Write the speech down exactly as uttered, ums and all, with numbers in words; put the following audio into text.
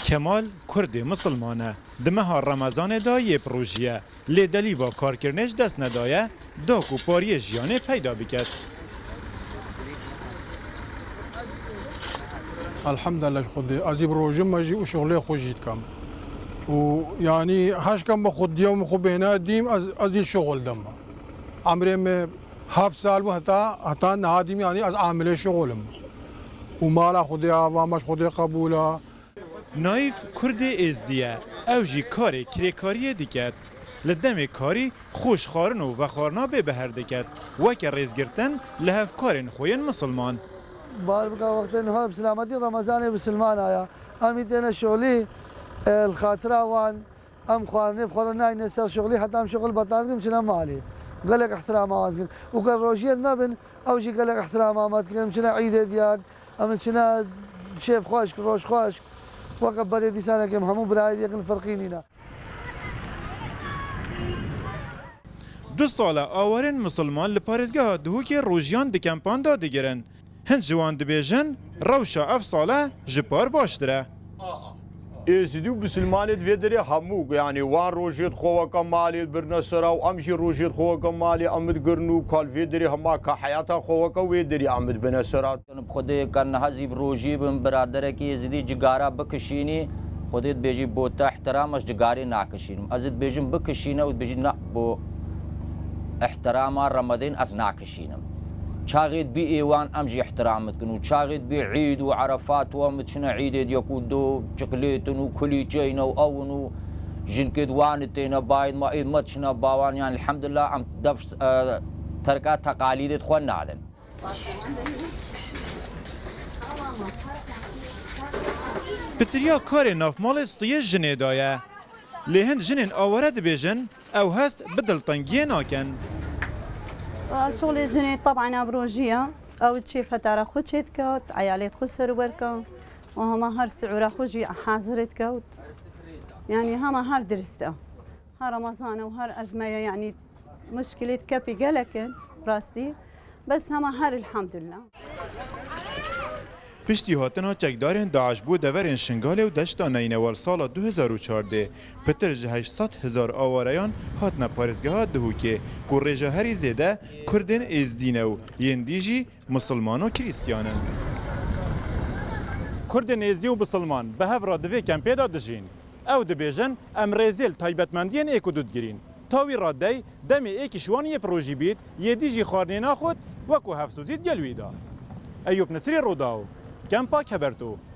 Kemal kurdê misilman e. Di meha Remezanê de yê bi rojî ye. Lê delîva karkirinê ji dest nedaye, da ku pariyê jiyanê peyda biket. Elhamdülillah Xwedê. Ez ê bi rojim me jî û şixulê xwe jî dikim. Û yanî heşkem bi xwe diyam xwe bêhna dîm ez, ez ê şixul dim. Emrê me heft sal bû heta, heta niha dîm yanî ez amilê şixul im. Û mala Xwedê ava me ji Xwedê qebûl e. Naîf kurdê êzdî ye. Ew jî karê kirêkariyê diket. Li demê karî xwe ji xwarin û vexwarina bê beher diket. Weke rêzgirtin li hevkarên xwe yên misilman. Bar bika wextê niha bi silametî Remezanê bisilman aya. Em î têne şolî, e, li xatira wan, em xwarinê bi xwe re nayne ser şolî, heta em şol betal dikin, çine malê. Gelek ihtirama wan dikin. Û ger rojiyên me bin, ew jî gelek ihtirama me dikin. Em çine îdê diyan, em çine şev xweşk, roj xweşk. Weke berê dîsanekê em hemû birayê dikin, ferqî nîne. Du sal e awarên misilman li parêzgeha Duhokê rojiyan di kempan de digirin. Hin ji wan dibêjin, rewşa ev sal e ji par baştir e. Êzidî û bisilmanê di vê derê hemû, yanî wan rojê di xwe weke malê birine ser e û em jî rojê di xwe weke malê em digirin û ka li vê derê hema ka heyata xwe weke wê derê em dibine ser e. Bi Xwedê ka niha zî bi rojî bim, biraderekî êzidî cigara bikişînî, Xwedê dibêjî bo te ihtiram ez cigarê nakişînim. Ez ê dibêjim bikişîne û dibêjî na, bo ihtirama Remedên ez nakişînim. Çaxê dibî êwan em jî ihtiram dikin û çaxê dibî îd û erefat û em diçine îdê diye ku do çiklêtin û kulîçeyne û ew in û jinkê di wan têne bayê ma ê me diçine bawan, yan elhamdulillah em def, e, terka teqalîdê xwe nadin. Pitiriya karê navmalê stiyê jinê de ye. Lê hin jinên aware dibêjin, ew hest bi diltengiyê nakin. Şixulê jinê teb'en ev rojî ye. Ew çê fetara xwe çêdiket, eyalêt xwe serwer ke. Û hema her siûra xwe jî hazir dikewt. Yanî hema her dirist e. Her Remezan e û her ezme ye, yanî muşkilêt kepî gelek in, rastî. Bes hema her elhamdulillah. Piştî hatina çekdarên DAIŞ bo deverên Şingalê û Deşta Neynewal sala du hezar û çardeh, pitir ji heşt sed hezar awareyan hatine parêzgeha Duhokê, ku rêja herî zêde kurdên êzdî ne û yên dî jî misilman û krîstiyan in. Kurdên êzdî û misilman bi hev re di vê kempê de dijîn. Ew dibêjin, em rêzê li taybetmendiyên êk û du digirîn. Tawî radey, demê êkî ji wan yê pirojî bît, yê dî jî xwarinê naxwit, wekû hevsozî digel wî da. Eyûp Nisrî, Rûdaw, Kempa Keberto.